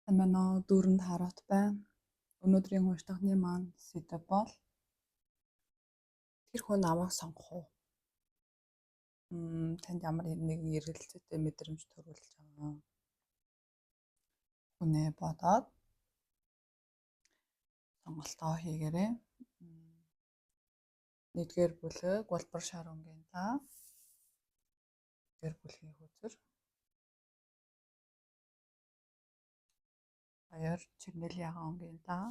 Сайн байна уу? Дүүрэнд харуут байна. Өнөөдрийн уншлагын маань сэдэв бол тэр хүн намайг сонгох уу? Танд ямар нэгэн эргэлзээтэй мэдрэмж төрүүлж байгаа хүнээ бодоод сонголтоо хийгээрэй. Нэгдүгээр бүлэг улбар шар өнгийн лаа. Нэгдүгээр бүлгийн хөзөр. Хоёр чирнэл ягаан өнгийн лаа.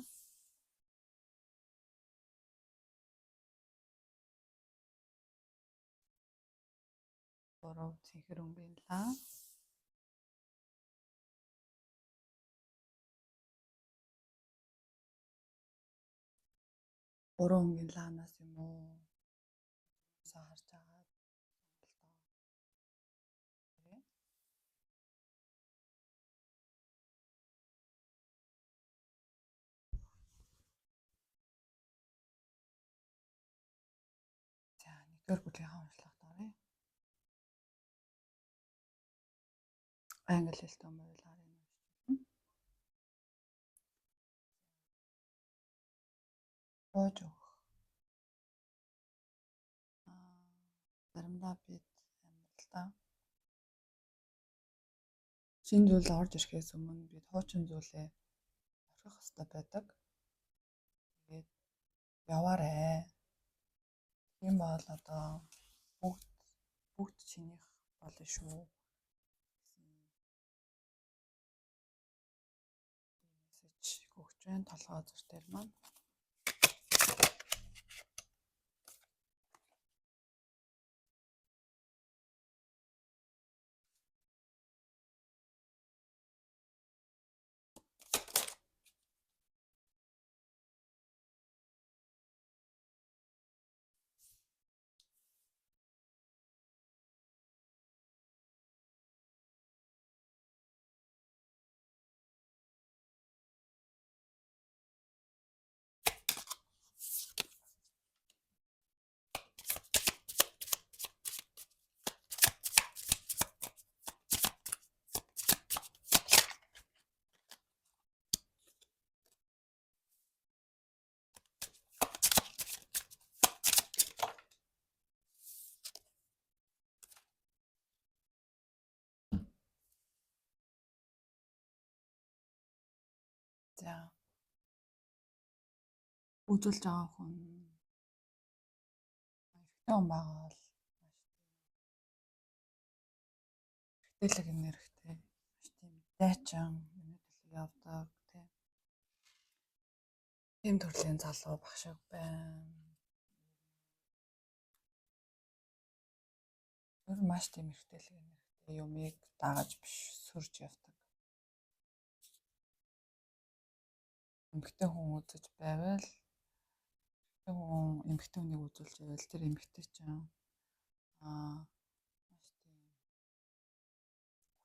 Гурав цэнхэр өнгийн лаа. Гурван өнгийн лаанаас юм уу? Харж байгаа сонголтоо. За, нэгдүгээр бүлгийнхаа уншлагад оръё. Англи хэлтэй байвал арыг уншиж болно. Бууж өгөх. Заримдаа бид амьдралдаа шинэ зүйл орж ирэхээс өмнө бид хуучин зүйлээ орхих ёстой байдаг. Тэгээд яваарэ. Тийм бол одоо бүгд чинийх болно шүү гэсэн мессеж өгч байна. Толгой зүр дээр маань. За, үзүүлж байгаа хүн эрэгтэй хүн байгаа бол маш эрэгтэйлэг энергитэй, маш тийм дайчин, миний төлөө явдаг тийм төрлийн залуу баг шиг байна. Тэр маш тийм эрэгтэйлэг энергитэй, юмыг дагаж биш сөрж явдаг. Эмэгтэй хүн үзэж байвал эмэгтэй хүн эмэгтэй хүнийг үзүүлж байвал тэр эмэгтэй чинь маш тийм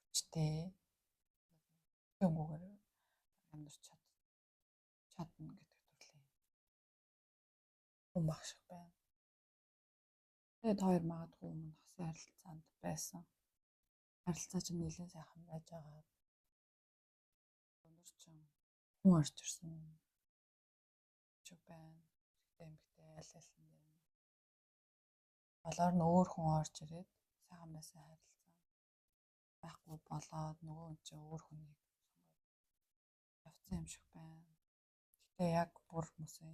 хүчтэй эмэгтэй хүнгүйгээр амьдарч чадна гэдэг төрлийн хүн баг шиг байна. Тэгээд хоёр магадгүй өмнө хасан харилцаанд байсан. Харилцаа чинь нэлээд сайхан байж байгаа. Өндөр чинь хүн орж ирсэн шиг байна. Эрэгтэй эмэгтэй аль аль нь юм. Болоор нь өөр хүн орж ирээд сайхан байсан харилцаа байхгүй болоод нөгөө хүн чинь өөр хүнийг сонгоод явцсан юм шиг байна. Гэтэ яг бүр мөсөн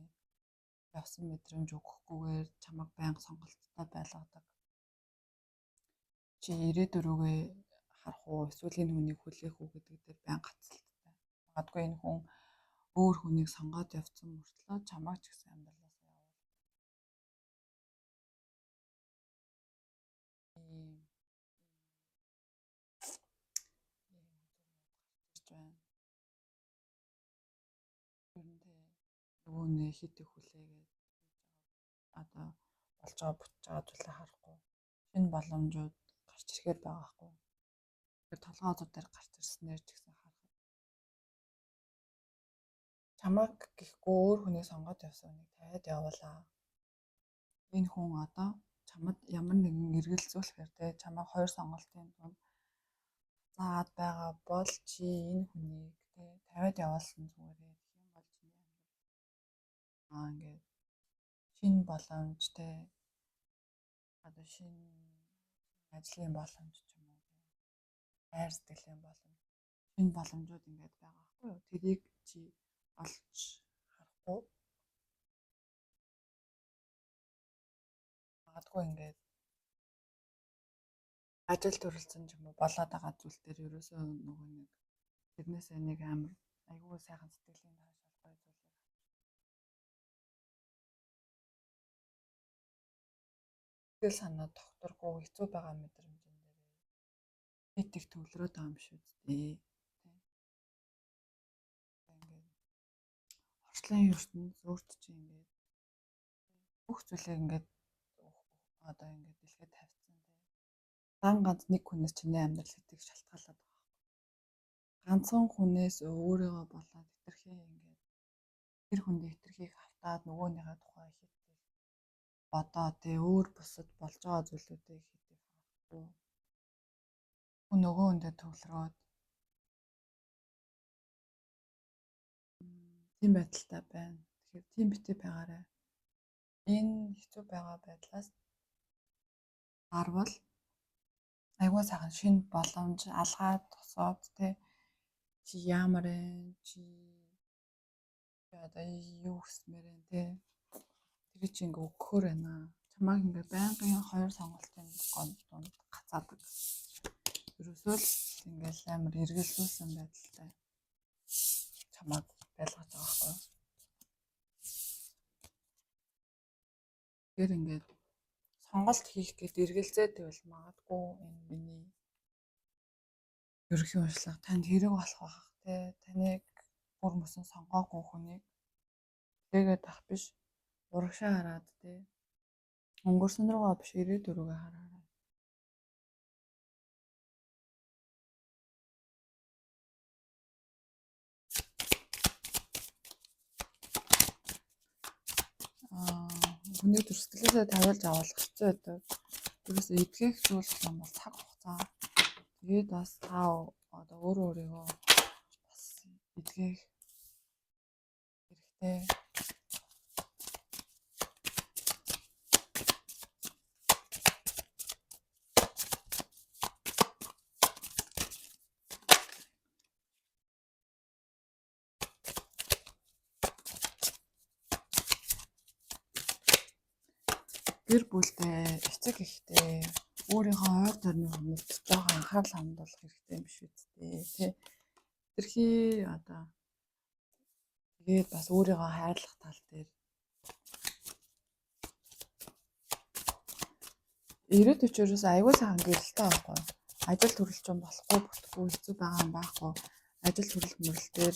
явсан мэдрэмж өгөхгүйгээр чамайг байнга сонголттой байлгадаг. Чи ирээдүй рүүгээ харах уу эсвэл энэ хүнийг хүлээх үү гэдэг дээр байнга гацалттай. Магадгүй энэ хүн өөр хүнийг сонгоод явцсан мөртлөө чамайг ч гэсэн амьдралаасаа явуулдаг. Ийм гарч ирж байна. Ер нь тэ нөгөө нэ хит их хүлээгээд одоо болж байгаа бүтэж байгаа зүйлээ харахгүй. Шинэ боломжууд гарч ирэхээр байгаа хгүй. Тэгэхээр толгой зур дээр гарч ирснээр ч гэсэн харахад чамайг гэхгүй өөр хүнийг сонгоод явсан хүнийг тавиад явуулаа. Энэ хүн одоо чамд ямар нэгэн эргэлзүүлэхээр те чамайг хоёр сонголтын дунд заагаад байгаа бол чи энэ хүнийг те Тавиад явуулсан зүгээрээ гэх юм бол чиний амьдрал ингээд шинэ боломж те одоо шинэ ажлын боломж ч юм уу хайр сэтгэлийн боломж шинэ боломжууд ингээд байгаа байхгүй юу? Тэрийг чи олж харахгүй магадгүй ингээд ажил төрөлцөн ч юм уу болоод байгаа зүйл дээр ерөөсөө нөгөө нэг тэрнээсээ нэг амар айгүй сайхан сэтгэлийн таашаал гоё зүйлийг сэтгэл санаа тогтворгүй хэцүү байгаа мэдрэмжэн дээр хит их төвлөрөөд байгаа юм шүү дээ. Ингээд орчлон ертөнц өөрт чинь ингээд бүх зүйлийг ингээд одоо ингээд дэлхийд тавьсан тий. Дан ганц нэг хүнээс чиний амьдрал хит их шалтгаалаад байгаа байхгүй. Ганцхан хүнээс өөрийгөө болоод хэтэрхий ингээд тэр хүндээ хэтэрхийг хавтаад нөгөөнийхөө тухай хит их бодоо тий өөр бусад болж байгаа зүйлүүдийг хит их харахгүй. Хүн нөгөө хүндээ төвлөрөөд тийм байдалтай байна. Тэгэхээр тийм битгий байгаарай. Энэ хэцүү байгаа байдлаас гарвал айгүй сайхан шинэ боломж алгаад тосоод тэ чи яамар вэ? Чи одоо юу хүсмээр вэ тэ? Тэр чи ингээ өгөхөр байна. Чамааг ингээ байнгын хоёр сонголтын дунд гацаадаг. Ерөөсөө л ингээл амар эргэлзүүлсэн байдалтай чамааг байлгаж байгаа байхгүй юу? Тэгэхээр ингээд сонголт хийх гээд эргэлзээд байвал магадгүй энэ миний ерөнхий уншлага танд хэрэг болох байх те таныг бүр мөсөн сонгоогүй хүнийг хүлээгээд ах биш урагшаа хараад те өнгөрсөн рүүгээ биш ирээдүй рүүгээ хараарай. Хүний төр сэтгэлээсээ тавиулж авах хэцүү байдаг. Ерөөсөө эдгэх зүйл юм бол цаг хугацаа. Тэгээд бас та одоо өөрөө өөрийгөө бас эдгэх хэрэгтэй. Гэр бүлдээ, эцэг эхтэй өөрийнхөө ойр тойрны хүмүүст жоохон анхаарал хандуулах хэрэгтэй юм биш үү тэ. Тэрхий одоо тэгээд бас өөрийгөө хайрлах тал дээр ирээдүйч ерөөсөө аягүй сайхан гэрэлтэй байхгүй. Ажил төрөл чинь болохгүй бүтэхгүй хэцүү байгаа юм байхгүй. Ажил төрөл мөрөл дээр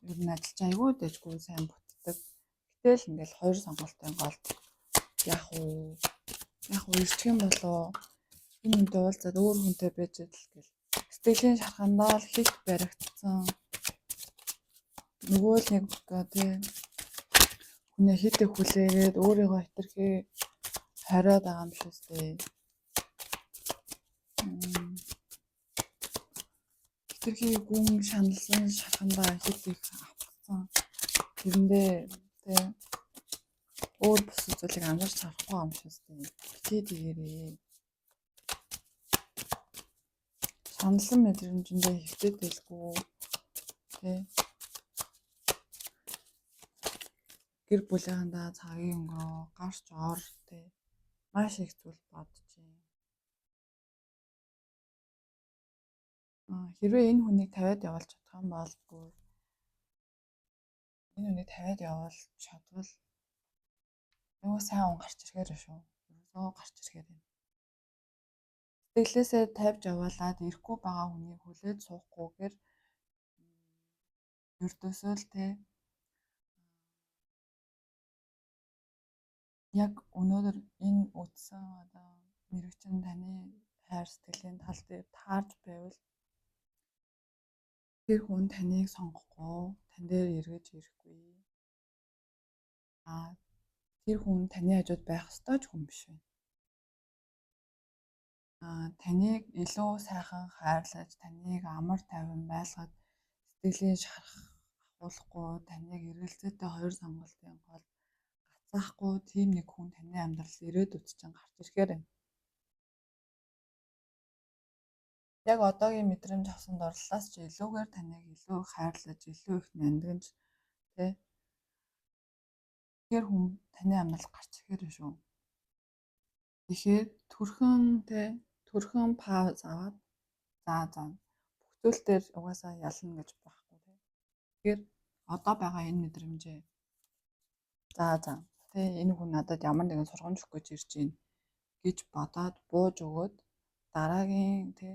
ер нь ажиллаж аягүй дэжгүй сайн бүтдэг. Гэтэл ингээл хоёр сонголтын голд яах вэ? Яг уу ирчих юм болоо энэ хүнтэй уулзаад өөр хүнтэй байж идэл гэл сэтгэлийн шархандаа л хит баригдсан. Нөгөө л нэг тий хүнээ хит их хүлээгээд өөрийгөө хэтэрхий хориод байгаа юм шиг үстэй. Хэтэрхий гүн шаналсан шархандаа хит их автсан. Тэрэндээ тий өөр бусад зүйлийг анзаарч харахгүй юм шиг үстэй. Битгий тэгээрээ. Шаналсан мэдрэмжиндээ хэвтээд байлгүй тий. Гэр бүлийнхэнтэй цагийн өнгөрөө, гарч ор тий. Маш их зүйл бодож байна. Хэрвээ энэ хүнийг тавиад явуулж чадах юм бол бүр энэ хүнийг тавиад явуулж чадвал айгүй сайн он гарч ирэхээр шүү. Ерөөсөө гарч ирэхээр байна. Сэтгэлээсээ тавьж явуулаад ирэхгүй байгаа хүнийг хүлээж суухгүйгээр ердөөсөө л те яг өнөөдөр энэ үтсэн одоо мэрэгчин таны хайр сэтгэлийн тал дээр таарж байвал тэр хүн таныг сонгохгүй, тань дээр эргэж ирэхгүй. Тэр хүн таны хажууд байх ёстой ч хүн биш байна. Таныг илүү сайхан хайрлаж, таныг амар тайван байлгад Сэтгэлийн шарах ахуулахгүй, таныг эргэлзээтэй хоёр сонголтын гол гацаахгүй тийм нэг хүн таны амьдрал ирээдүйд чинь гарч ирэхээр байна. Яг одоогийн мэдрэмж авсан дурлалаас ч илүүгээр таныг илүү их хайрлаж, илүү их нандинж тэ тэгэхээр хүн таны амьдрал гарч ирэхээр шүү. Тэгэхээр төрхөн тэ төрхөн пауз аваад за за бүх зүйл дээр угаасаа ялна гэж байхгүй тэ. Тэгэхээр одоо байгаа энэ мэдрэмжээ за за тэ энэ хүн надад ямар нэгэн сургамж өгөх гэж ирж байна гэж бодоод бууж өгөөд дараагийн тэ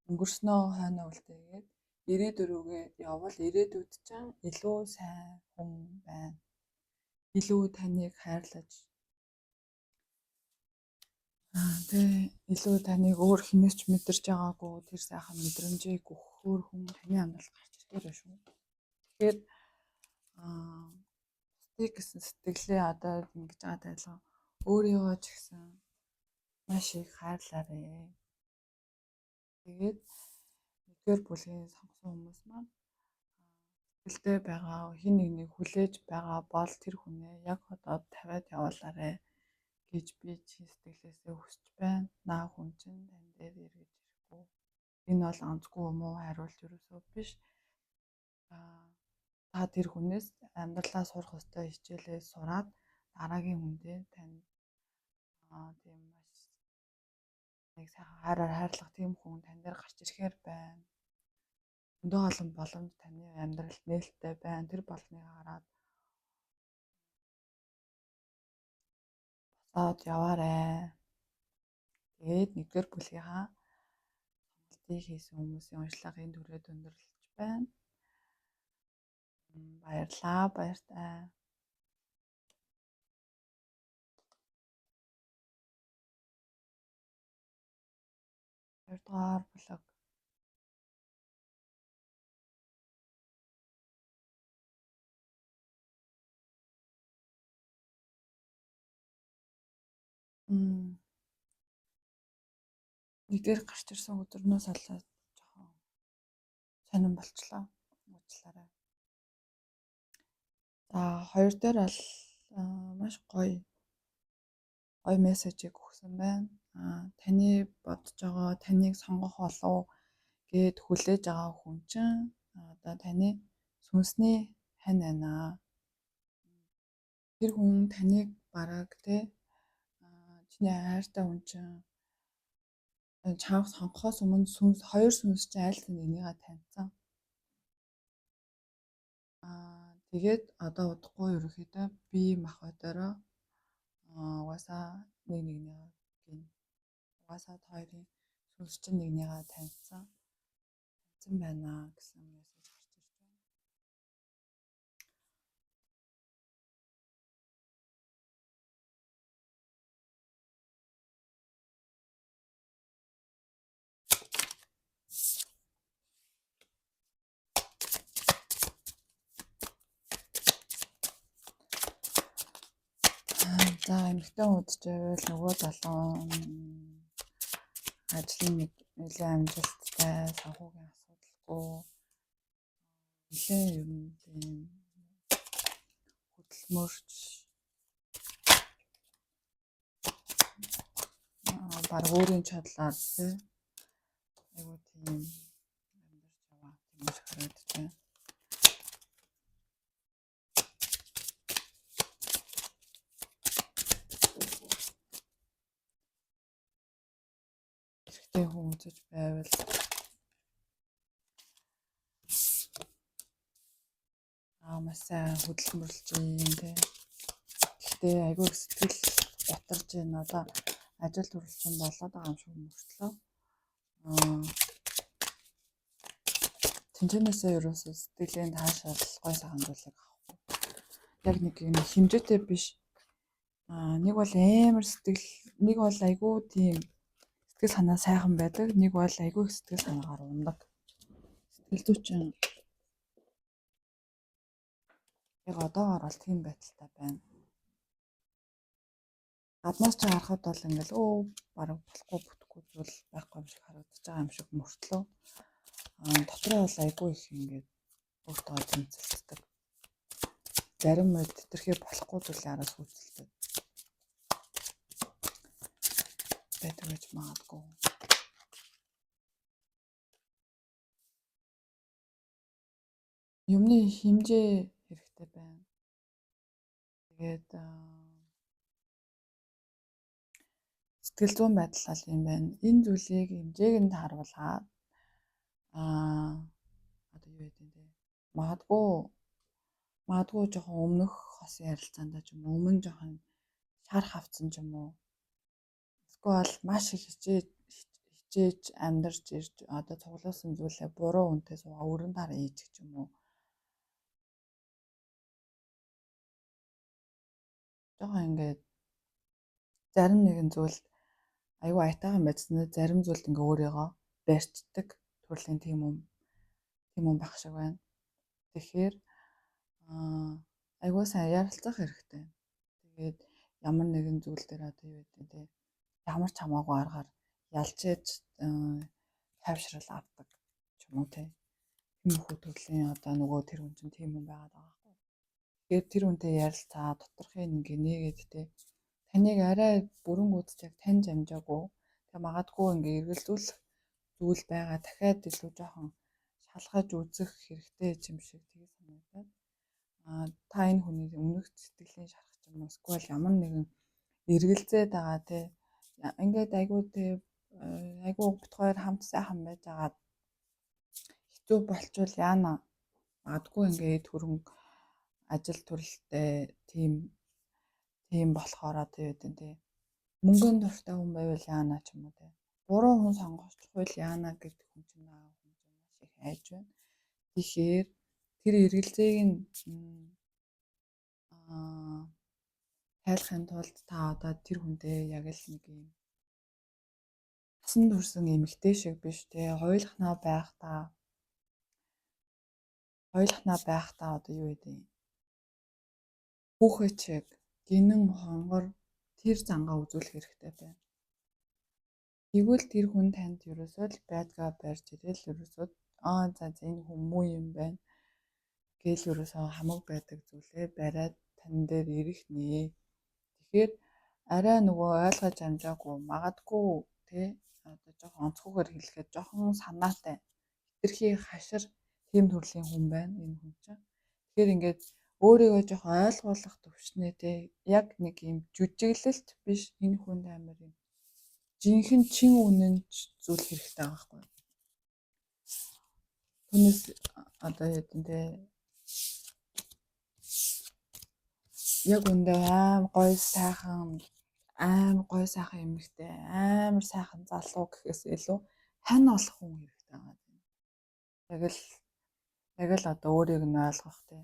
өнгөрснөө хойноо үлдээгээд ирээдүй рүүгээ явбал ирээдүйд чинь илүү сайн хүн байна. Илүү таныг хайрлаж тэ илүү таныг өөр хинээс ч мэдэрч байгаагүй тэр сайхан мэдрэмжийг өгөхөөр хүн таны амьдралд гарч ирэхээр байна шүү. Тэгэхээр бусдыг гэсэн сэтгэлээ одоо ингэж байгаа тайлан өөрийгөө ч гэсэн маш их хайрлаарэ. Тэгээд нэгдүгээр бүлгийн сонгосон хүмүүс маань сэтгэлдээ байгаа хин нэгнийг хүлээж байгаа бол тэр хүнээ яг одоо тавиад явуулаарэ гэж би чи сэтгэлээсээ хүсэж байна. Наа хүн чинь тань дээр эргэж ирэхгүй. Энэ бол онцгүй муу хариулт ерөөсөө биш. Та тэр хүнээс амьдралаа сурах ёстой хичээлээ сураад дараагийн хүндээ тань тийм маш нэг сайхан хайраар хайрлах тийм хүн тань дээр гарч ирэхээр байна. Өндөө олон боломж таны амьдралд нээлттэй байна. Тэр болныг хараад босоод яваарэ. Тэгээд нэгдүгээр бүлгийнхаа сонголтыг хийсэн хүмүүсийн уншлага энэ түрээд өндөрлөж байна. Баярлалаа, баяртай. Хоёрдугаар бүлэг. Нэгдүгээр гарч ирсэн өдрнөөс болоод жоохон сонирн болчлоо. Уучлаарай. За хоёр дээр бол маш гоё гоё мессежийг өгсөн байна. Таны бодож байгаа, таныг сонгох болов гэд хүлээж байгаа хүн чинь одоо таны сүнсний хань байна. Тэр хүн таныг бараг те чиний хайртай хүн чинь чамайг сонгохоос өмнө сүнс хоёр сүнс чинь айл тань энийгээ таньсан. Тэгээд одоо удахгүй ерөнхийдөө бие махбодороо угаасаа нэг нэгнийгээ гин. Угаасаа та хоёрын сүнс чинь нэгнийгээ таньсан. Таньсан байна гэсэн мессеж гарч ирж байна. За эмэгтэй хүн үзэж байвал нөгөө залуу ажил нь нэлээд амжилттай, санхүүгийн асуудалгүй нэлээд ер нь тийм хөдөлмөрч баг өөрийн чадлаар тий айгуу тийм амьдарч яваа тийм шиг харагдаж байна. Эрэгтэй хүн үзэж байвал маш сайн хөдөлмөрлөж байна тий. Гэхдээ айгүй их сэтгэл гутарж байна. Одоо ажил төрөл чинь болоод байгаа юм шиг мөртлөө. Тэнцэнээсээ ерөөсөө сэтгэлийн таашаал гой сайхан зүйлийг авахгүй. Яг нэг юм хэмжээтэй биш. Нэг бол амар сэтгэл, нэг бол айгүй тийм сэтгэл санаа сайхан байдаг, нэг бол айгүй их сэтгэл санаагаар ундаг. Сэтгэл зүйч яг одоогоор бол тийм байдалтай байна. Гаднаас чи харахад бол ингээл бараг болохгүй бүтэхгүй зүйл байхгүй юм шиг харагдаж байгаа юм шиг мөртлөө дотроо бол айгүй их ингээд Өөртөө тэмцэлддэг. Зарим үед хэтэрхий болохгүй зүйлийн араас хүйцэлдэг байдаг гэж магадгүй. Юмны хэмжээ хэрэгтэй байна. Тэгээд сэтгэл зүйн байдал бол юм байна. Энэ зүйлийг хэмжээг нь тааруулаад одоо юу гэдэг юм бэ? Магадгүй жоохон өмнөх хосын ярилцаанд ч юм уу, өмнө жоохон шарх авцсан ч юм уу. Эсвэл маш их хичээж амьдарч ирж одоо цуглуулсан зүйлээ буруу үнтэй суугаа өрөн дараа ийчих ч юм уу. Жоохон ингээд зарим нэгэн зүйл аюу аятайхан байцснаа зарим зүйлд ингээ өөрийгөө барьцдаг төрлийн тийм юм байх шиг байна. Тэгэхээр аюу сайн ярилцах хэрэгтэй. Тэгээд ямар нэгэн зүйл дээр одоо юу гэдэг те ямар ч хамаагүй аргаар ялж ээж тайвшрал авдаг ч юм уу те. Тиймэрхүү төрлийн одоо нөгөө тэр хүн чинь тийм хүн байгаад байгаа байхгүй. Тэгэхээр тэр хүнтэй ярилцаа доторхыг ингээ нээгээд те таныг арай бүрэн гүйцэж яг таньж амжаагүй. Тэгээ магадгүй ингээ эргэлзүүлэх зүйл байгаа. Дахиад илүү жоохон шалгаж үзэх хэрэгтэй юм шиг тгий санагдаад. Та энэ хүний өмнөх сэтгэлийн шарах ч юм уу эсвэл ямар нэгэн эргэлзээд байгаа те ингээд айгүй те айгүй бит хоёр хамт сайхан байж агаад хэцүү болчвол яана магадгүй ингээд хөрөнгө ажил төрөлтэй тийм болохоор одоо юу гэдэг те мөнгөнд дуртай хүн байвал яана ч юм уу те буруу хүн сонгочихвол яана гэдэг хүн чинь байгаа хүн чинь маш их айж байна. Тэгэхээр тэр эргэлзээг нь тайлахын тулд та одоо тэр хүнтэй яг л нэг юм насан турсан эмэгтэй шиг биш те хоёулахнаа байхдаа одоо юу гэдэг юм хүүхэд шиг гинэн хонгор тэр зангаа үзүүлэх хэрэгтэй байна. Тэгвэл тэр хүн танд ерөөсөө л байдгаа барьж ирэл ерөөсөө за энэ хүн муу юм байна гээл ерөөсөө хамаг байдаг зүйлээ бариад тань дээр ирэх нэ. Тэгэхээр арай нөгөө ойлгож амжаагүй магадгүй те одоо жоохон онцгойгоор хэлэхэд жоохон санаатай хэтэрхий хашир тийм төрлийн хүн байна энэ хүн чинь. Тэгэхээр ингээд өөрийгөө жоохон ойлгуулах төвшнээ те яг нэг юм жүжиглэлт биш энэ хүнд амар юм жинхэнэ чин үнэн зүйл хэрэгтэй байгаа байхгүй. Түүнээс одоо яа гэв те яг үндэ аим гоё сайхан эмэгтэй амар сайхан залуу гэхээс илүү хань олох хүн хэрэгтэй байгаа юм. Яг л одоо өөрийг нь ойлгох те.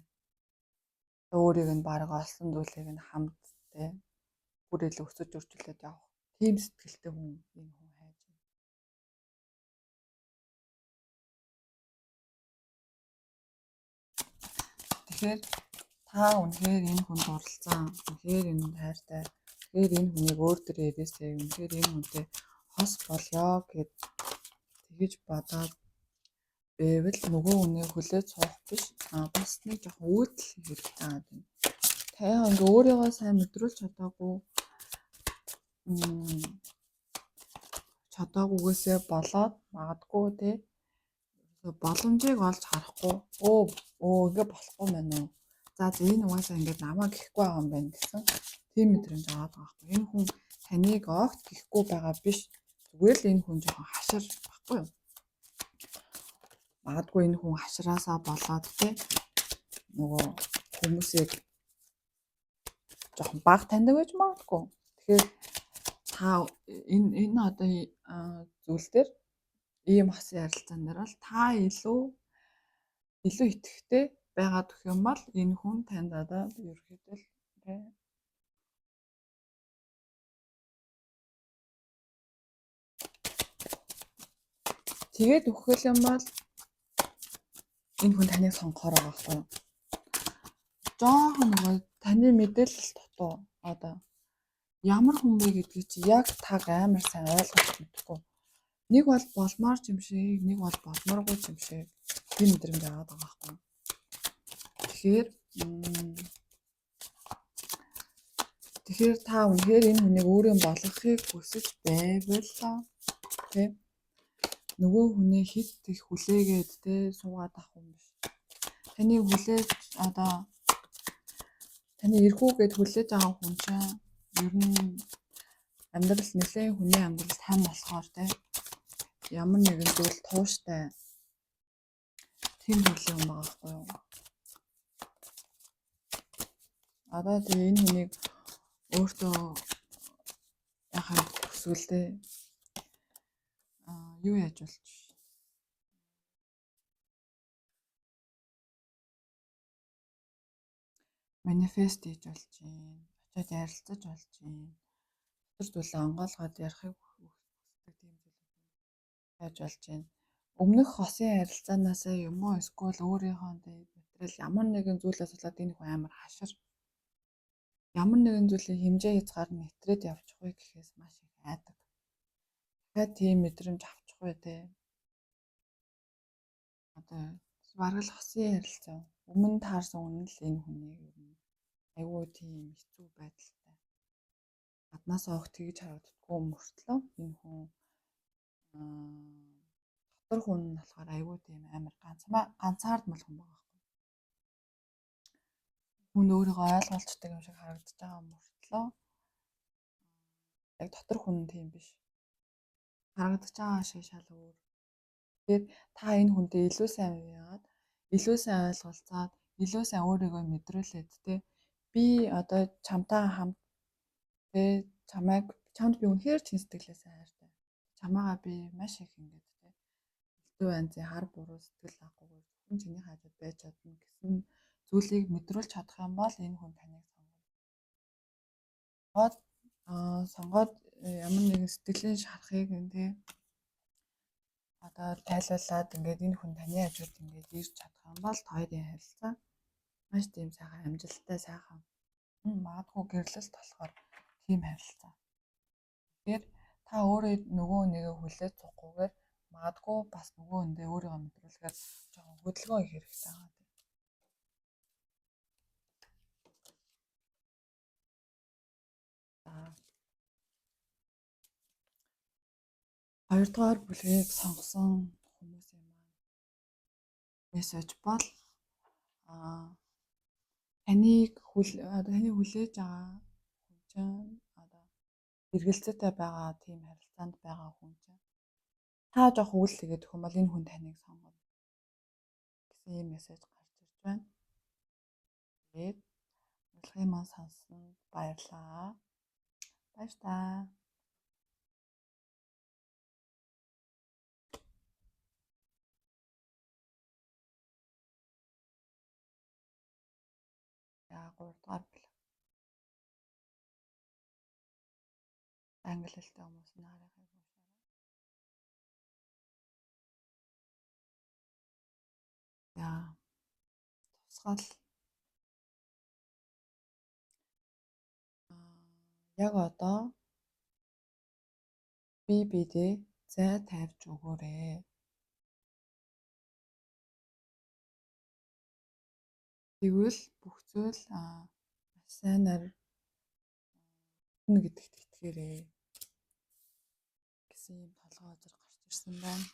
Өөрийг нь бараг олсон зүйлийг нь хамт те бүр илүү өсөж өрчлөөд явах. Тийм сэтгэлтэй хүн энэ хүн хайж байна. Тэгэхээр та үнэхээр энэ хүнд дурлалцсан, үнэхээр энэ хүнд хайртай, тэгэхээр энэ хүнийг өөр дөрөө ирээсэй, үнэхээр энэ хүнтэй хос болёо гэд тэгэж бодоод байвал нөгөө хүнийг хүлээж суух биш, бас нэг жоохон үйлдэл хэрэгтэй байна. Та ингээ өөрийгөө сайн мэдрүүлж чадаагүйгээсээ болоод магадгүй те боломжийг олж харахгүй ингээ болохгүй мэн үү. За энэ угаасаа ингээд намайг гэхгүй байгаа юм байна гэсэн тийм мэдрэмж аваад байгаа байхгүй. Энэ хүн таныг огт гэхгүй байгаа биш. Зүгээр л энэ хүн жоохон хашир байхгүй юу? Магадгүй энэ хүн хашраасаа болоод те нөгөө хүмүүсийг жоохон бага таньдаг байж магадгүй. Тэгэхээр та энэ одоо зүйл дээр ийм хасан ярилцаан дээр бол та илүү итгэвтэй байгаад өгөх юм бол энэ хүн танд одоо ерөөхдөө л тэгээд өгөх юм бол энэ хүн таныг сонгохоор байгаа байхгүй юу? Жоохон нөгөө таны мэдээлэл дутуу одоо ямар хүн бэ гэдгийг чи яг таг амар сайн ойлгож мэдэхгүй. Нэг бол болмоор юм шиг, нэг бол болмооргүй юм шиг тийм мэдрэмж аваад байгаа байхгүй юу? Тэгэхээр тэгэхээр та үнэхээр энэ хүнийг өөрийн болгохыг хүсэж байвал тий нөгөө хүнээ хэд их хүлээгээд тий суугаад авах юм биш. Таны хүлээж одоо таны эрхүү гэд хүлээж байгаа хүн чинь ер нь амьдрал нэлээд хүний амьдрал хам болохоор тий ямар нэгэн зүйл тууштай тийм төрлийн юм байгаа байхгүй юу? Одоо тэгээ энэ хүнийг өөртөө яхаа хүсвэл те юу яаж болж манифест хийж болж байна. Очиод ярилцаж болж байна. Дотор зүйлээ онгойлгоод ярихыг хүсдэг тийм зүйл яаж болж байна. Өмнөх хосын харилцаанаасаа юм уу эсвэл өөрийнхөө материал ямар нэгэн зүйлээс болоод энэ хүн амар хашир. Ямар нэгэн зүйлийн хэмжээ хязгаар нь нэтрээд явчих вэ гэхээс маш их айдаг. Дахиад тийм мэдрэмж авчих вэ те. Одоо бараг л хосын харилцаа өмнө таарсан үнэн л энэ хүнийг ер нь айгүй тийм хэцүү байдалтай. Гаднаас огт тэгж харагддаггүй мөртлөө энэ хүн дотор хүн нь болохоор айгүй тийм амар ганцаардмал хүн байгаа байхгүй. Хүн өөрийгөө ойлголцдог юм шиг харагдаж байгаа мөртлөө яг дотор хүн нь тийм биш. Харагдаж байгаа шиг шал өөр. Тэгэхээр та энэ хүнтэй илүү сайн яагаад илүү сайн ойлголцоод илүү сайн өөрийгөө мэдрүүлээд те би одоо чамтай хамт те чамайг чамд би үнэхээр чин сэтгэлээсээ хайртай. Чамаагаа би маш их ингээд те элдв янзын хар буруу сэтгэл авахгүйгээр зөвхөн чиний хажууд байж чадна гэсэн зүйлийг мэдрүүлж чадах юм бол энэ хүн таныг сонгоно. Сонгоод ямар нэгэн сэтгэлийн шарахыг те одоо тайлуулад ингээд энэ хүн таны хажууд ингээд ирж чадах юм бол хоёрын харилцаа маш тийм сайхан амжилттай сайхан магадгүй гэрлэлт болохоор тийм харилцаа. Тэгэхээр та өөрөө нөгөө нэгэ хүлээж цуггүйгээр магадгүй бас нөгөө хүндээ өөрийгөө мэдрүүлэхээр жоохон хөдөлгөөн хийх хэрэгтэй байгаа тийм. За. Хоёрдугаар бүлгийг сонгосон хүмүүсийн маань мессеж бол таныг таны хүлээж байгаа хүн чинь одоо эргэлзээтэй байгаа тийм харилцаанд байгаа хүн чинь та жоох үйл хийгээд өгөх юм бол энэ хүн таныг сонгоно гэсэн ийм мессеж гарч ирж байна. Тэгээд урилгын маань сонссонд баярлалаа. Баяр таа. За 3 дугаар бүлэг. Англи хэлтэй хүмүүс нь харахыг уншаарай. За тусгал яг одоо би бидээ зай тавьж өгөөрэй. Тэгвэл бүх зүйл маш сайнаар өгнө гэдэгт итгээрэй гэсэн ийм толгой үзэр гарч ирсэн байна.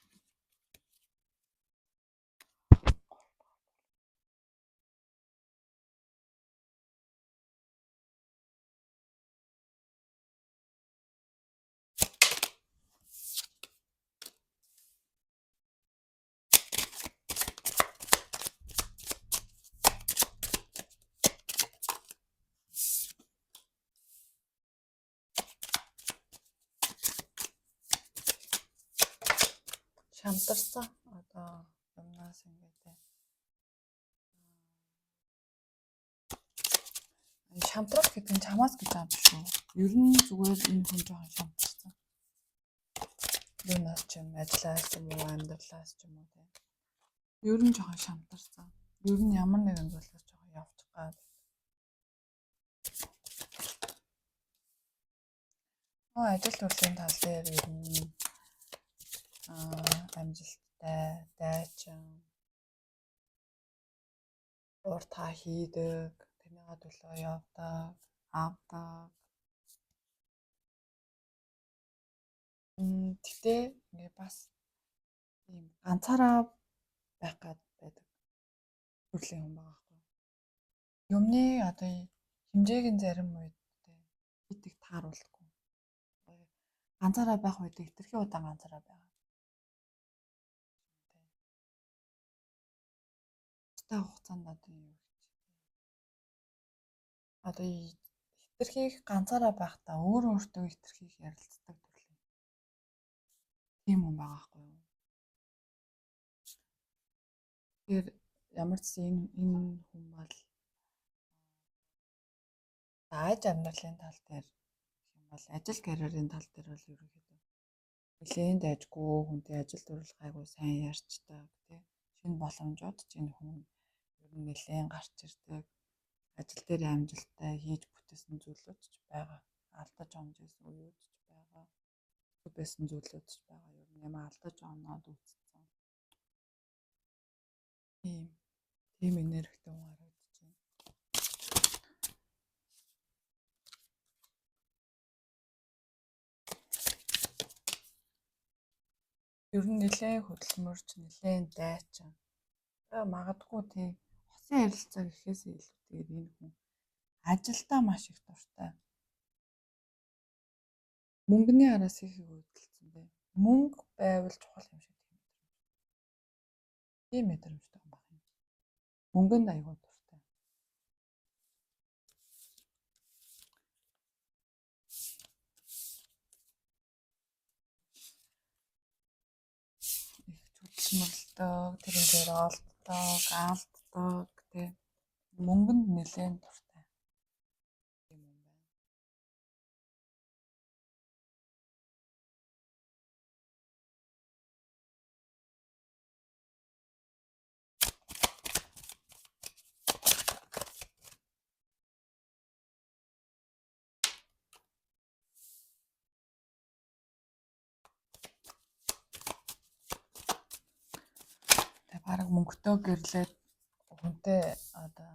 Шамтарсан одоо юмнаас ингээд шамтрах гэдэг нь чамаас гэж юм биш үү? Ер нь зүгээр энэ хүн жоохон шамтарсан. Юунаас ч юм ажиллаас ч юм уу амьдралаас ч юм уу тийм. Ер нь жоохон шамтарсан. Ер нь ямар нэгэн зүйлээс жоохон явчих гад. Ажил төрлийн тал дээр ер нь амжилттай, дайчин. Ууртаа хийдэг, тэрнийхээ төлөө явдаг, авдаг. Гэтэ ингээ бас ийм ганцаараа байх гад байдаг төрлийн хүн байгаа байхгүй. Юмны одоо хэмжээг нь зарим үед хит их тааруулдаггүй. Ганцаараа байх үед хэтэрхий удаан ганцаараа байгаа. Тустай хугацаанд одоо юу гэж одоо хэтэрхий их ганцаараа байхдаа өөрөө өөртөө хэтэрхий их ярилцдаг төрлийн тийм хүн байгаа байхгүй юу. Тэгэхээр ямар ч энэ хүн бол аж амьдралын тал дээр гэх юм бол ажил карьерийн тал дээр бол ерөнхийдөө нэлээн дайжгүй хүнтэй ажил дүрлэх айгуу сайн ярьцдаг тий. Шинэ боломжууд ч энэ хүн ер нь нэлээн гарч ирдэг. Ажил дээр амжилттай хийж бүтээсэн зүйлүүд ч байгаа. Алдаж онж исэн үеүд ч байгаа. Хэцүү байсан зүйлүүд ч байгаа. Ер нь ямар алдаж оноод үүссэн. Тийм энергитэй хүн харагдаж байна. Ер нь нэлээн хөдөлмөрч, нэлээн дайчин. Магадгүй тий хосын харилцаа гэхээс илүүтэйгээр энэ хүн ажилдаа маш их дуртай. Мөнгөний араас их хөдөлсөн тий. Мөнгө байвал чухал юм шиг тийм мэдрэмж. Тийм мэдрэмжтэй юм байна. Мөнгөнд аягүй дуртай. Их хөдөлмөрлөдөг, тэрэн дээр олддог, алддаг тий. Мөнгөнд нэлээн дуртай. Тийм юм байна. Тэг бараг мөнгөтэй гэрлээд хүнтэй одоо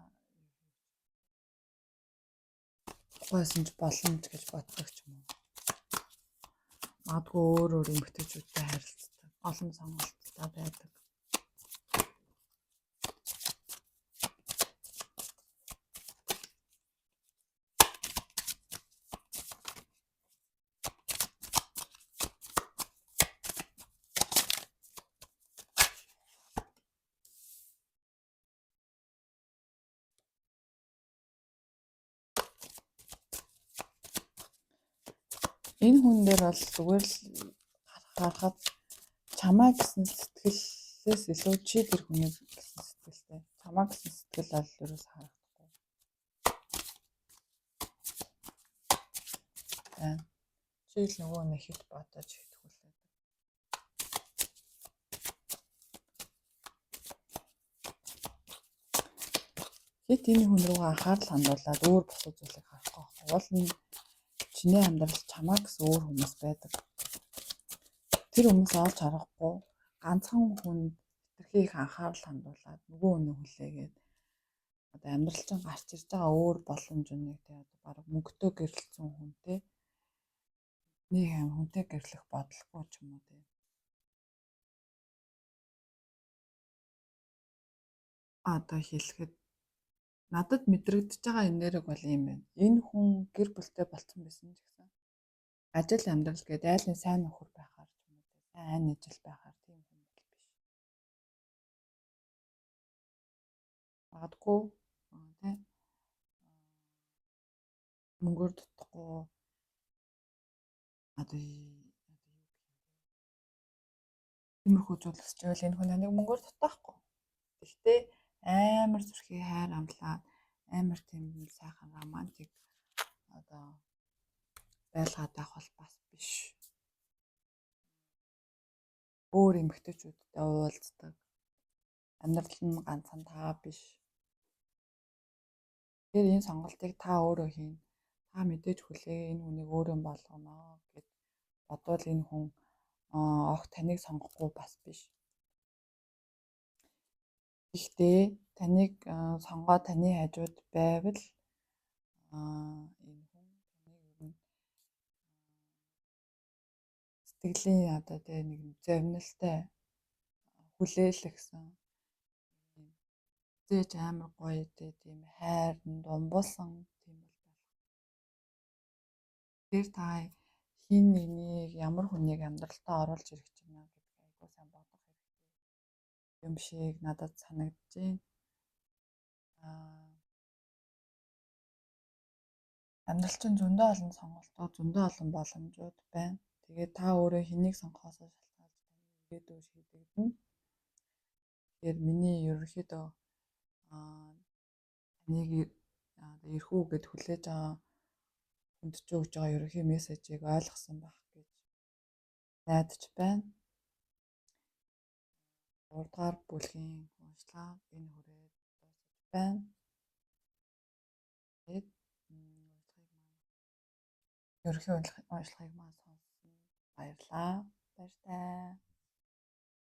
гойсон ч боломж гэж боддог ч юм уу. Магадгүй өөр өөр эмэгтэйчүүдтэй харилцдаг, олон сонголттой байдаг. Энэ хүн дээр бол зүгээр л харахад чамаа гэсэн сэтгэлээс илүү чи тэр хүнийг гэсэн сэтгэлтэй. Чамаа гэсэн сэтгэл бол ерөөс харагдахгүй. Байна. Чи л нөгөө нэг хэд бодож хэтгүүлээд. Хэд энэ хүн рүү анхаарал хандуулад өөр бусад зүйлийг харахгүй байхгүй. Уул нь чиний амьдрал чамаа гэсэн өөр хүмүүс байдаг. Тэр хүмүүс олж харахгүй ганцхан хүнд хэтэрхий их анхаарал хандуулад нөгөө хүнийг хүлээгээд одоо амьдрал чинь гарч ирж байгаа өөр боломж үнийг тий одоо бараг мөнгөтэй гэрэлтсэн хүнтэй нэг аим хүнтэй гэрлэх бодлогүй ч юм уу тий. Одоо хэлэхэд надад мэдрэгдэж байгаа энерги бол ийм байна. Энэ хүн гэр бүлтэй болцсон байсан ч гэсэн ажил амьдрал гээд айлын сайн нөхөр байхаар ч юм уу сайн айн ажил байхаар тийм хүн бол биш. Магадгүй тий мөнгөөр дутахгүй одоо юу гэх юм бэ? Тиймэрхүү зүйл өсч байвал энэ хүн таныг мөнгөөр дутаахгүй. Гэхдээ амар зүрхий хайр амлаад амар тийм сайхан романтик одоо байлгаад байх бол бас биш. Өөр эмэгтэйчүүдтэй уулздаг. Амьдрал нь ганцхан та биш. Тэгэхээр энэ сонголтыг та өөрөө хийнэ. Та мэдээж хүлээ энэ хүнийг өөрөө болгоно гэд бодвол энэ хүн огт таныг сонгохгүй бас биш. Гэхдээ Таныг сонгоод таны хажууд байвал энэ хүн таныг ер нь сэтгэлийн одоо тэгээ нэг зовнилтой хүлээлгэсэн зээж амар гоё тийм хайранд умбуулсан тийм бол байх. Тэр та хин нэгнийг, ямар хүнийг амьдралтаа оруулж ирэх гэж байна гэдгийг айгүй сайн бодох хэрэгтэй юм шиг надад санагдаж байна. Амьдрал чинь зөндөө олон сонголтууд, зөндөө олон боломжууд байна. Тэгээд та өөрөө хэнийг сонгохоос шалтгаалж таны ирээдүй шийдэгдэнэ. Тэгэхээр миний ерөнхийдөө таныг эрхүү гэд хүлээж байгаа хүнд ч өгж байгаа ерөнхий мессежийг ойлгосон байх гэж найдаж байна. 3 дугаар бүлгийн уншлага энэ хүрээд дуусаж байна. Тэгээд уншлагыг маань ерөнхий уншлагыг маань сонссон баярлалаа. Баяртай.